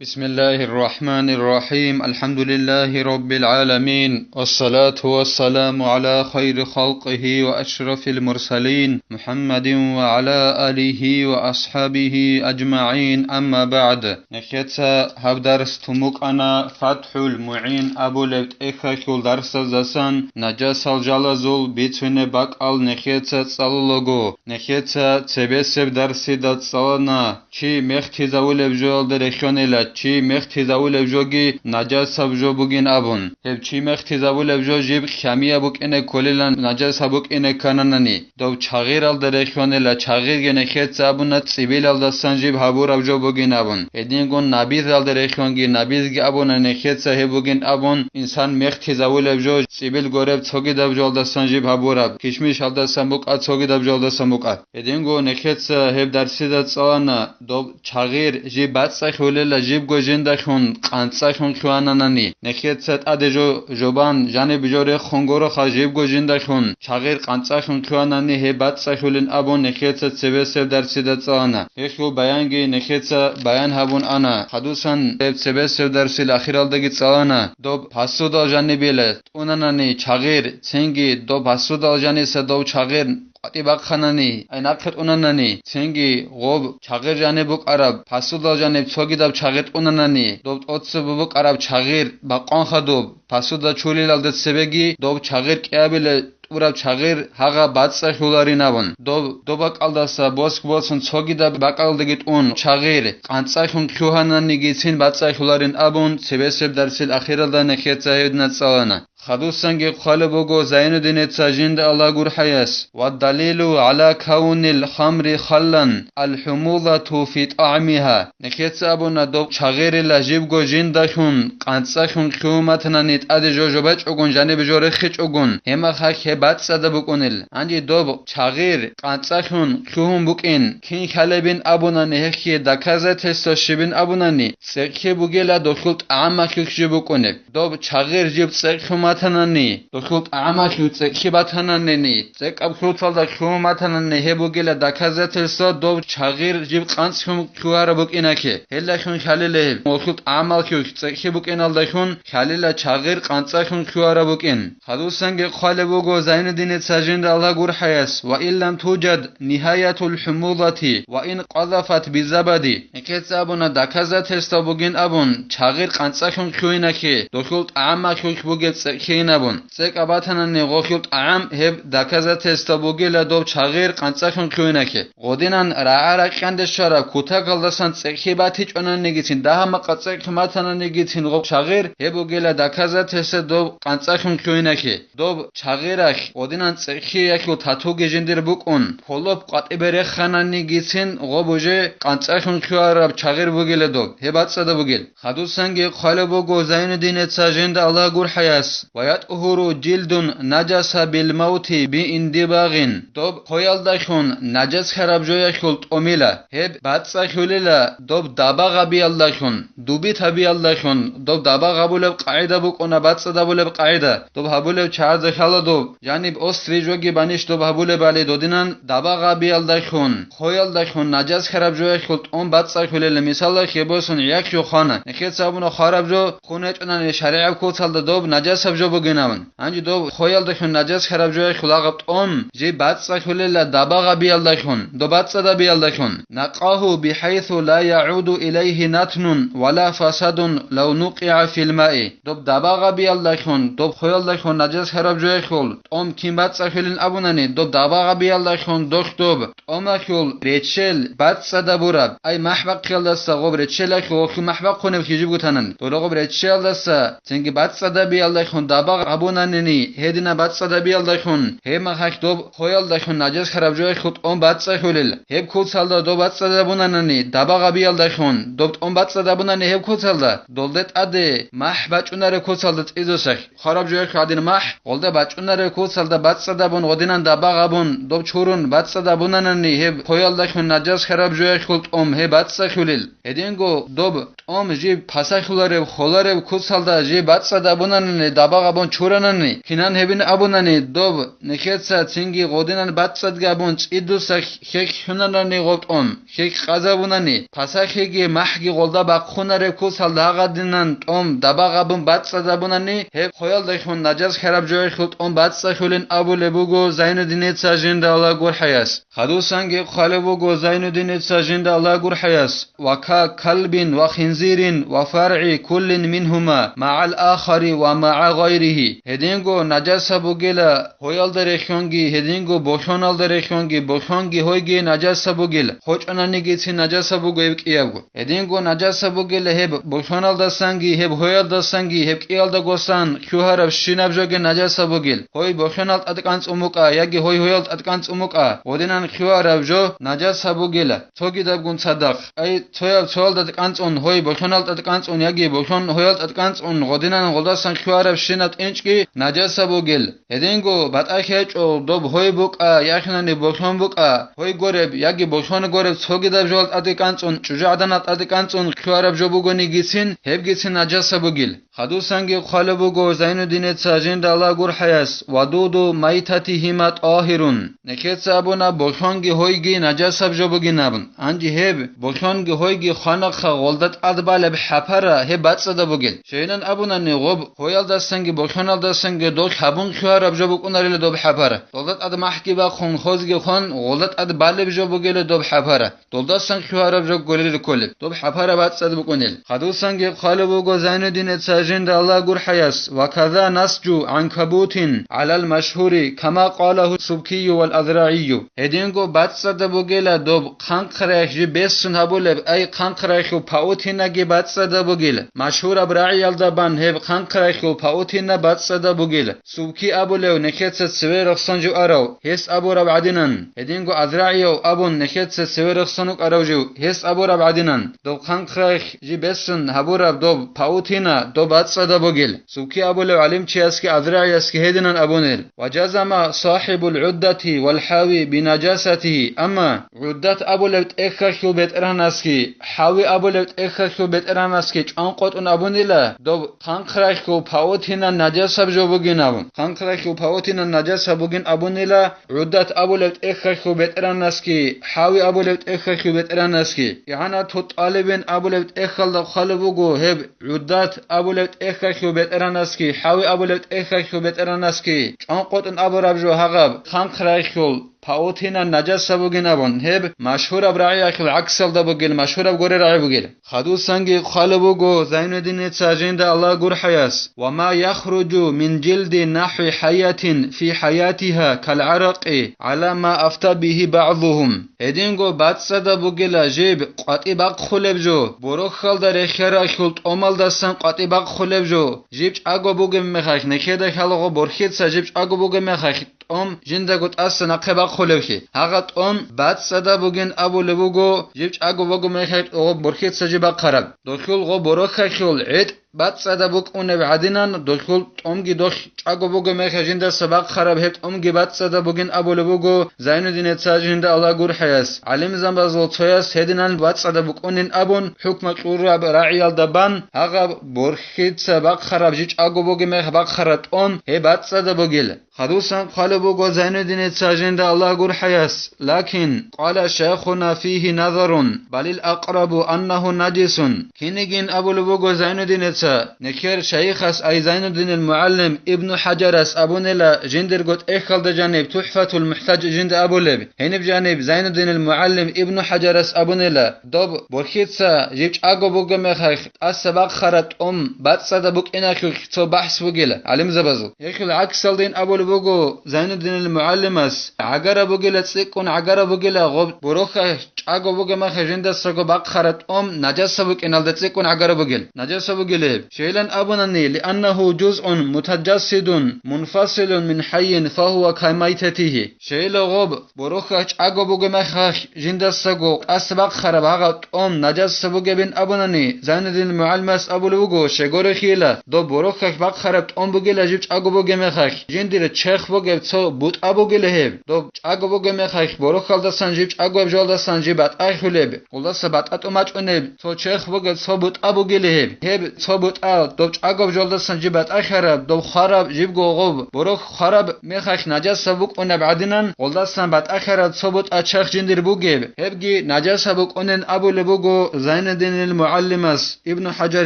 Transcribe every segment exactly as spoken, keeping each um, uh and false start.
بسم الله الرحمن الرحيم. الحمد لله رب العالمين. والصلاة والسلام على خير خلقه وأشرف المرسلين محمد وعلى آله وأصحابه أجمعين. أما بعد. Нехеца гьаб дарс тумукъана ФатхӀул МугӀин абулеб тӀехьалъул дарсаздасан, нажасал жалазул бицунеб бакӀал нехеца цӀалулаго. Нехеца цебесеб дарсида цӀалана, чи мехтизавулеб жоялда рехьонила, чи мехтизавулеб жоги нажасаб жо бугин абун. Гьеб чи мехтизавулеб жо жиб хьамияб букӀине кколилан нажасаб букӀине ккананани, доб чагъиралда рехьонила, чагъирги нехеца абуна цӀибилалдасан жиб гьабураб жо бугин абун. Гьединго набизалда рехьонги набизги абуна нехеца гьеб бугин абун, инсан мехтизавулеб жо цӀибил гореб цогидаб жоялдасан жиб гьабураб, кишмишалдасан букӀа, цогидаб жоялдасан букӀа. Гьединго нехеца гьеб дарсида цӀалана, доб чагъир жиб бацӀцӀалъулела, жибго жиндалъун къанцӀалъун лъугьананани, нехеца тӀаде жо жобан, жаниб жо рехун гуроха, жибго жиндалъун чагъир къанцӀалъун лъугьанани гьеб бацӀцӀалъулин абун нехеца цебесеб дарсида цӀалана. Гьелъул баянги нехеца баян гьабун ана. Хадусан гьеб цебесеб дарсил ахиралдаги цӀалана, доб пасудал жанибила тӀунанани чагъир, цинги доб пасудал жаниса дов чагъир къватӀи бахъанани, ай нахъе тӀунанани, цинги гъоб чагъир жаниб букӀараб пасудал жаниб цогидаб чагъир тӀунанани, доб тӀоцебе букӀараб чагъир бакъван хадуб пасуда чулилалда цебеги доб чагъир кӀиабиле тӀураб чагъир гьагъа бацӀцӀалъуларин абун, доб, доб бакӀалдаса боск-босун цогидаб бакӀалдаги тӀун чагъир къанцӀалъун лъугьананигицин бацӀцӀалъуларин абун, цебесеб дарсил ахиралда нехеца гьедина цӀалана. Хадусанги хъвалеб буго Зайнуддинеца жинда Аллагь гурхӀаяс: «Ва далилу гӀала кавнил хамри халлан алхӀумулату фи тӀагӀмиха». Нехеца абуна доб чагъирила жибго жиндалъун къанцӀалъун лъугьун батанани тӀаде жо жобачӀогун, жанибе жо рехичӀогун, гьемахалъ гьеб бацӀцӀадаб букӀунел. Гьанже доб чагъир къанцӀалъун лъугьун букӀин кин хьалебин абунани, гьехие доказательство щибин абунани, цӀекӀлъи бугела дохьул тӀагӀамалъулъ жиб букӀунеб. Доб чагъир жиб цӀекӀлъун батанани, дохьул тӀагӀамалъул цӀекӀлъи батананени, цӀекӀаб хьурцалда лъугьун батанани, гьеб бугела доказательство доб чагъир жиб къанцӀлъун лъугьараб букӀинахъе. Гьелдалъун хьалила гьеб, дохьул тӀагӀамалъулъ цӀекӀлъи букӀиналдалъун хьалила чагъир къанцӀалъун лъугьараб букӀин. Хадусанги хъвалеб буго Зайнуддинеца жинда Аллагь гурхӀаяс: «Ва ин лам туджад нигьаятул хӀумулати ва ин къазафат бизабади». Нехеца абуна доказательство бугин абун, чагъир къанцӀалъун лъугьинахъе, дохьул тӀагӀамалъулъ бугеб цӀекӀлъейин абун. ЦӀекӀаб батанани гъолъул тӀагӀам, гьеб доказательство бугела доб чагъир къанцӀалъун лъугьинахъе. Гъодинан рагӀа-ракьанде щвараб кутакалдасан цӀекӀлъи батичӀонанигицин, дагьа-макъа цӀекӀлъун батананигицин гъоб чагъир, гьеб бугела доказательство доб къанцӀалъун лъугьинахъе. Доб чагъиралъ гъодинан цӀекӀлъиялъул татуги жиндир букӀун, гьолоб къватӀибе рехананигицин гъоб уже къанцӀалъун лъугьараб чагъир бугила доб, гьеб бацӀцӀадаб бугел. Хадусанги хъвалеб буго Зайнуддинеца жинда Аллагь гурхӀаяс: «Ва ятӀгьуру жилдун наджаса бил мавти би индибагъин». Доб хъоялдалъун нажас хьараб жоялъул тӀомила, гьеб бацӀцӀалъулила доб дабагъ гьабиялдалъун, дубит гьабиялдалъун, доб дабагъ гьабулеб къагӀида букӀуна, бацӀцӀадабулеб къагӀида, доб гьабулеб чагӀазе хьала доб, жаниб острый жоги банищ доб гьабулебали додинан дабагъ гьабиялдалъун, хъоялдалъун нажас хьараб жоялъул тӀом бацӀцӀалъулела, мисалалъе босун гӀяхӀ жо хвана, нехеца абуна хвараб жо хун гьечӀонани шаригӀаб куцалда доб нажасаб жо бугин абун. Гьанже доб хъоялдалъун нажас хьараб жоялъул гьагъаб тӀом жиб бацӀцӀалъулела дабагъ гьабиялдалъун, доб бацӀцӀадабиялдалъун. Накъагьу бихӀайсу ла ягӀуду илайгьи натнун ва ла фасадун лав нукъигӀа фил маи. Доб дабагъ гьабиялдалъун, доб хъоялдалъун нажас хьараб жоялъул тӀом кин бацӀцӀалъулин абунани, доб дабагъ гьабиялдалъун дохь доб тӀомалъул реччел бацӀцӀадабураб, ай махӀ бахъиялдаса гъоб реччелалъул гъолъул махӀ бахъунеб хижиб гутанан, дола гъоб реччеялдаса цинги бацӀцӀадабиялдалъун дабагъ гьабунанани, гьедина бацӀцӀадабиялдалъун, гьеб махалъ доб хъоялдалъун нажас хьараб жоялъул тӀом бацӀцӀалъулел, гьеб куцалда доб бацӀцӀадабунанани, дабагъ гьабиялдалъун доб тӀом бацӀцӀадабунани гьеб куцалда, долде тӀаде махӀ бачӀунареб куцалда цӀизосахь. Хвараб жоялъул гьадин махӀ гъолда бачӀунареб куцалда бацӀцӀадабун гъодинан дабагъ абун доб чурун бацӀцӀадабунанани, гьеб хъоялдалъун нажас хӀараб жояхьул тӀом гьеб бацӀцӀалъулел. Гьединго доб тӀом жиб пасахьулареб, холареб куцалда жиб бацӀцӀадабунанани, дабагъ абун чуранани, кинан гьебин абунани, доб нехеца цинги гъодинан бацӀцӀадги абун цӀидуса хьекь хьунанани гъоб тӀом, хьекь къазабунани, пасахьиги махӀги гъолда бахъунареб куцалда гьагъадинан тӀом дабагъ абун бацӀцӀадабунани, гьеб хъоялдайхун нажас хӀараб жояхьул тӀом бацӀцӀалъулин абулеб буго Зайнуддиница жинда Аллагь гурхӀаяс. Хадусанги хъвалеб буго Зайнуддиница жинда Аллагь гурхӀаяс: «Ва ка калбин ва хинзирин ва фаргӀи куллин мингьума магӀал ахари ва магӀа гъайригьи». Гьединго нажаса бугела гьоялда рехьонги, гьединго бохьоналда рехьонги, бохьонги гьойги нажаса бугел, хочӀонанигицин нажаса буго гьеб кӀиябго. Гьединго нажаса бугела гьеб бохьоналдасанги, гьеб гьоялдасанги, гьеб кӀиялдагосан хьугьараб щинаб жоги нажаса бугел. Гьой бохьонал тӀадкӀанцӀун букӀа, яги гьой гьоял тӀадкӀанцӀун букӀа, гъодинан хьугьараб жо нажаса бугела. Цогидабгун цадахъ, ай, цояб цоялда тӀадкӀанцӀун, гьой бохьонал тӀадкӀанцӀун яги бохьон гьоял тӀадкӀанцӀун гъодинан гъолдасан хьугьараб щинаб тӀинчӀги нажаса бугел. Гьединго батӀа хьечӀо, доб гьой букӀа, яхинани бохьон букӀа, гьой гореб яги бохьон гореб цогидаб жоял тӀаде кӀанцӀун, чӀужугӀаданал тӀаде кӀанцӀун хьуараб жо бугонигицин, гьебгицин нажаса бугил. Хадусанги хъвалеб буго Зайнуддиница жинда Аллагь гурхӀаяс: «Ва дуду майтатигьима тӀагьирун». Нехеца абуна, бохьонги гьойги нажасаб жо бугин абун. Гьанже гьеб бохьонги гьойги хванахъа гъолда тӀад балеб хӀапара гьеб бацӀцӀадаб бугел. Щайилан абунани, гъоб гьоялдасанги бохьоналдасанги дол хабун хьуараб жо букӀунарила доб хӀапара. Долда тӀад махӀги бахъун, хозги хъван, гъолда тӀад балеб жо бугела доб хӀапара. Долдасан хьуараб жо гурел рукколеб, доб хӀапара бацӀцӀад букӀунел. Хадусанги хъвалеб буго Зайнуддиница жинда Аллагь гурхӀаяс: «Ва каза насжу гӀанкабутин гӀалал машгьури, кама къалагьу Субкию вал АзрагӀию». Гьединго бацӀцӀадаб бугела доб хъанхърайх жиб бесун гьабулеб, ай хъанхърайхьул паутинаги бацӀцӀадаб бугела. Машгьураб рагӀиялда бан гьеб хъанхърайхьул паутина бацӀцӀадаб бугела. Субки абулев нехеца цеве рехсон жо арав, гьес абураб гӀадинан, гьединго АзрагӀияв абун нехеца цеве рехсон вукӀарав жив, гьес абураб гӀадинан, доб хъанхърайх жиб бесун гьабураб доб паутина доб бацӀцӀадаб бугел. Субки абулев гӀалимчиясги АзрагӀиясги гьединан абунел. «Ва жазама сахибул гӀуддати вал хӀави бинажасатигьи», амма гӀуддат абулев тӀехьалъул бетӀергьанасги, хӀави абулев тӀехьалъул бетӀергьанасги чӀанкъотӀун абунила, доб хъанхърайхьул паутинан нажасаб жо бугин абун. Хъанхърайхьул паутинан нажасаб бугин абунила, гӀуддат абулев тӀехьалъул бетӀергьанасги, хӀави абулев тӀехьалъул бетӀергьанасги. ИгӀанату ТӀалибин абулев тӀехьалда хъвалеб буго гьеб гӀуддат абулев тӀехьалъул бетӀергьанасги, хӀави абулев тӀехьалъул бетӀергьанасги чӀанкъотӀун абураб жо гьагъаб хъанхърайхьул паутинан нажасаб бугин абун, гьеб машгьураб рагӀиялъул гӀаксалда бугел, машгьураб горе рагӀи бугел. Хадусанги хъвалеб буго Зайнуддиница жинда Аллагь гурхӀаяс: «Ва ма яхруджу мин жилди нахӀви хӀаятин фи хӀаятигьа калгӀаракъи гӀала ма афта бигьи багӀзугьум». Гьединго бацӀцӀадаб бугела жиб къватӀи бахъулеб жо, борохьалда рехьаралъул тӀомалдасан къватӀи бахъулеб жо, жиб чӀаго бугеб мехалъ, нехеда хьалаго борхьица жиб чӀаго бугеб мехалъ, тӀом жиндаго тӀаса нахъе бахъулевлъи, гьагъа тӀом бацӀцӀадаб бугин абулеб буго, жиб чӀаго бугеб мехалъ гъо борхьица жиб бахъараб. Дохьул гъо борохьалъул гӀетӀ бацӀцӀадаб букӀунеб гӀадинан, дохьул тӀомги дохь чӀаго бугеб мехалъ жиндаса бахъараб гьеб тӀомги бацӀцӀадаб бугин абулеб буго Зайнуддиница жинда Аллагь гурхӀаяс. ГӀалимзабазул цояс гьединан бацӀцӀадаб букӀунин абун, хӀукму кьураб рагӀиялда бан, гьагъаб борхьица бахъараб жиб чӀаго бугеб мехалъ бахъараб тӀом гьеб бацӀцӀадаб бугел. Хадусан хъвалеб буго Зайнуддиница жинда Аллагь гурхӀаяс, лакин, къала шайхуна фигьи назарун, балил акърабу аннагьу наджисун. Кинигин абулеб буго Зайнуддиница, нехер шайихас ай Зайнуддинил мугӀаллим Ибну ХӀаджарас абунела жиндирго тӀехьалда жаниб ТухӀфатул МухӀтаж жинда абулеб, гьениб жаниб Зайнуддинил мугӀаллим Ибну ХӀаджарас абунела, доб борхьица жиб чӀаго бугеб мехалъ, тӀаса бахъараб тӀом бацӀцӀадаб букӀиналъулъ цо бахӀс бугила гӀалимзабазул. Гьелъул гӀаксалдин абулеб буго Зайнуддинил мугӀаллимас, гӀагараб бугила, цӀикӀкӀун гӀагараб бугила, гъоб борохьа чӀаго бугеб мехалъ жиндасаго бахъараб тӀом нажаса букӀиналда цӀикӀкӀун гӀагараб бугел. Нажаса бугила Щайилан абунани, лианнагьу жузъун мутаджассидун мунфасилун мин хӀаййин фагьува камайтатигьи. Щайила гъоб, борохьалъ чӀаго бугеб мехалъ жиндасаго къасд бахъараб гьагъаб тӀом нажаса бугебин абунани, Зайнуддин мугӀалимас абулеб буго, щайгурелъул доб борохьалъ бахъараб тӀом бугила жиб чӀаго бугеб мехалъ, жиндир черх бугеб цо бутӀа бугила гьеб. Доб чӀаго бугеб мехалъ борохьалдасан жиб чӀагояб жоялдасан жиб батӀалъулеб, гъолдаса батӀа тӀумачӀунеб цо черх бугеб цо бутӀа бугила гьеб. Гьеб цо бутӀа доб чӀаго жоялдасан жиб батӀалъараб, доб хвараб, жибго гъоб борохь хвараб мехалъ нажаса букӀунеб гӀадинан, гъолдасан батӀалъараб цо бутӀа черх жиндир бугеб, гьебги нажаса букӀунин абулеб буго Зайнуддинил мугӀалимас, Ибну ХӀажар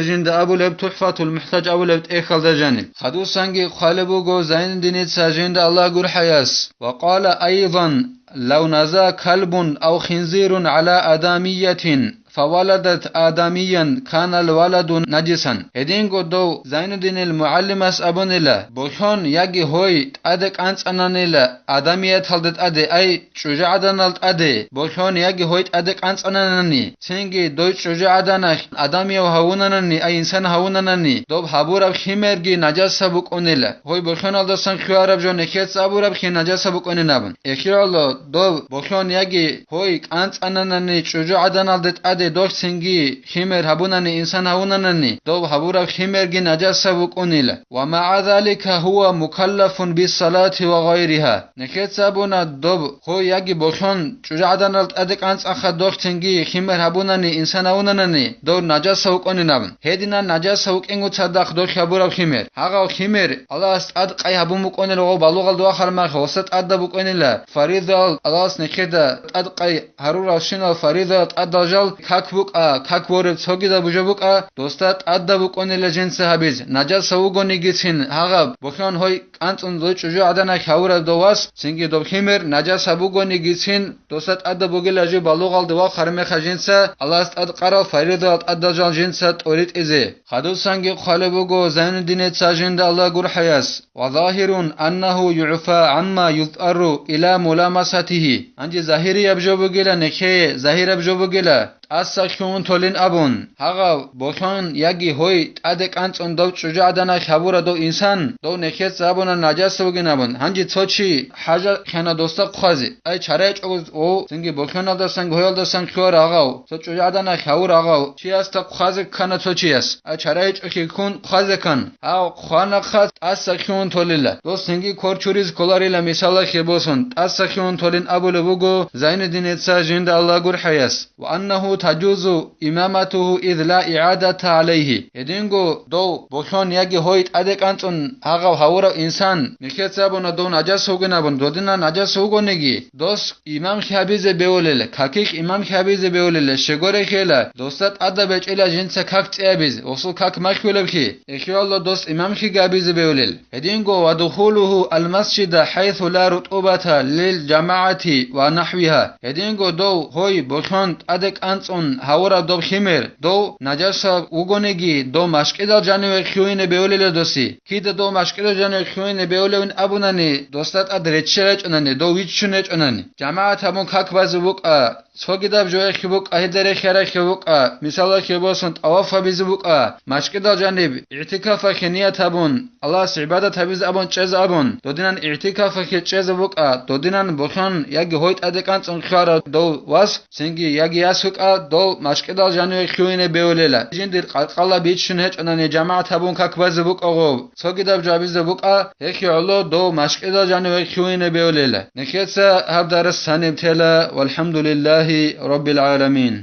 жинда абулеб ТухӀфатул МухӀтаж абулеб тӀехьалда жаниб. Хадусанги хъвалеб буго Зайнуддиница жинда Аллагь гурхӀаяс: «Ва къала айзан, лав наза калбун ав хинзирун гӀала адамиятин, фаваладат адамиян, канал валаду наджисан». Гьединго дов Зайнуддинил мугӀалимас абунила, бохьон яги гьой тӀаде кӀанцӀананила адамияталда тӀаде, ай, чӀужугӀаданал тӀаде, бохьон яги гьой тӀаде кӀанцӀананани, цинги дой чӀужугӀаданалъ адамияв гьавунанани, ай, инсан гьавунанани, доб гьабураб химерги нажаса букӀунила. Гьой бохьоналдасан хьвараб жо нехеца абураб хин нажаса букӀунин абун. Эхиялъ доб бохьон яги гьой кӀанцӀананани чӀужугӀаданалде тӀаде дохь цинги химер гьабунани инсан гьавунанани, доб гьабураб химерги нажаса букӀунила. Ва магӀа залика гьува мукаллафун биссалати ва гъайриха. Нехеца абуна доб гьой яги бохьон чӀужугӀаданал тӀаде кӀанцӀанха дохь цинги химер гьабунани инсан гьавунанани, дов нажаса вукӀунин абун. Гьединан нажаса вукӀинго цадахъ дохь гьабураб химер. Гьагъав химер Аллагьас тӀадкъай гьабун букӀунел гъов балугъалда вахармахъ гъоса тӀадаб букӀунила фаридал Аллагьас нехеда тӀадкъай гьаруралщинал фаридал тӀадал жал как букӀа, как вореб цогидаб жо букӀа, досда тӀадаб букӀунила жинца гьабиз, нажаса вугонигицин гьагъаб, бохьон гьой кӀанцӀун дой чӀужугӀаданахь гьавураб дов вас, цинги доб химер нажаса бугонигицин, досда тӀадаб бугила жив балугъалде вахъ гьармехъа жинца, Аллагьас тӀадкъарал фаридал тӀадал жал жинца тӀоритӀизе. Хадусанги хъвалеб буго Зайнуддиница жинда Аллагь гурхӀаяс: «Ва загьирун аннагьу югӀфа гӀамма юзтӀарру ила муламасатигьи». Гьанже загьирияб жо бугила нехее, загьираб жо бугила, тӀаса хьун толин абун, гьагъав бохьон яги гьой тӀаде кӀанцӀун дов чӀужугӀаданахь гьабура дов инсан, дов нехеца абуна нажаса вугин абун, гьанже цо чи хӀажа ккана досда хъвазе. Ай чарайчӀого, о, цинги бохьоналдасан, гьоялдасан хьвар гьагъав, цо чӀужугӀаданахь гьавур гьагъав, чиясда хъвазе ккана цо чияс. Ай чарайчӀохъе ккун хъвазе ккан. Гьав хъванахъа тӀаса хьун толила. Дос цинги кор чуриз кколарила мисалахъе босун, тӀаса хьун толин абулеб буго Зайнуддиница жинда Аллагь гурхӀаяс. «Ва аннагьу тажузу имаматугьу из ла игӀадата гӀалайгьи». Гьединго дов бохьон яги гьой тӀаде кӀанцӀун гьагъав гьавурав инсан, нехеца абуна дов нажаса вугин абун, додинан нажаса вугониги, дос имамлъи гьабизе бевулел, каких имамлъи гьабизе бевулел, щегорехъела, досда тӀадаб гьечӀила жинца как цӀиабиз, гъосул как махьулебхъи, эхиялда дос имамлъиги гьабизе бевулел. Гьединго ва духулугьу алмасжида хӀайсу ла рутӀубата лил жамагӀати ва нахӀвиха. Гьединго дов гьой бохьон тӀаде кӀанцӀун гьавураб доб химер, дов нажаса вугониги, дов машкӀидал жаниве хьуине бевлела доси. Кида дов машкӀидал жаниве хьуине бевлевин абунани, досда тӀад реччел гьечӀонани, дов виччун гьечӀонани. ЖамагӀат гьабун как базе букӀа, цогидаб жояхъе букӀа, гьеда рехьарахъе букӀа, мисалалъе босун, тӀаваф гьабизе букӀа, машкӀидал жаниб, игӀтикафалъе ният гьабун, Аллагьас гӀибадат гьабизе абун чӀезе абун, додинан игӀтикафалъе чӀезе букӀа, додинан бухӀун яги гьой тӀаде кӀанцӀун хьварав дов вас, цинги яги яс вукӀа, дов машкӀидал жаниве хьуине бевлела. Жиндир къалкъала биччун гьечӀонани жамагӀат гьабун как базе букӀа гъов, цогидаб жо гьабизе букӀа, гьехье гӀоло дов машкӀидал жаниве хьуине бевлела. Нехеца гьаб дарас гьаниб тела, валхӀамдулиллагьи раббил гӀаламин.